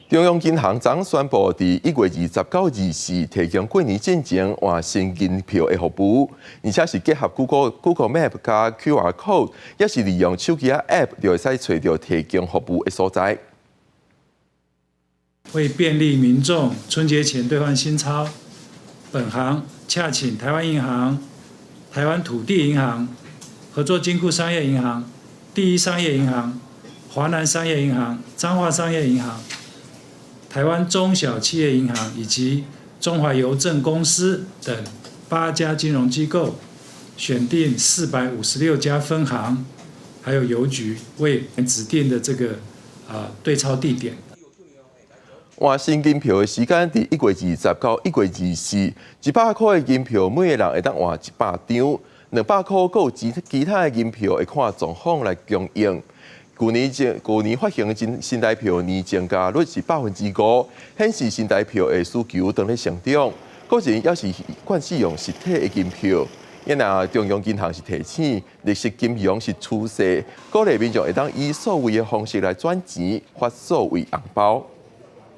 中央銀行昨宣布，佇1月20到24提供過年進前換新銀票的服務，而且是結合 Google Map 佮 QR Code，抑是利用手機仔 App 就會使揣著提供服務的所在。為便利民眾春節前兌換新鈔，本行洽請台灣銀行、台灣土地銀行、合作金庫商業銀行、第一商業銀行、華南商業銀行、彰化商業銀行、台灣中小企業銀行以及中華郵政公司等八家金融機構，選定456家分行，還有郵局為指定的這個兌鈔地點。換新銀票的時間佇1月20到1月24，100塊的銀票每个人會當換100張，200塊閣有其他的銀票會看狀況來供應。舊年發行的新台票年增加率是5%，顯示新台票的需求當咧成長。個人猶是慣使用實體的銀票，因為中央銀行是提醒，綠色金融是趨勢，鼓勵民眾會當以數位的方式來轉錢，發數位紅包。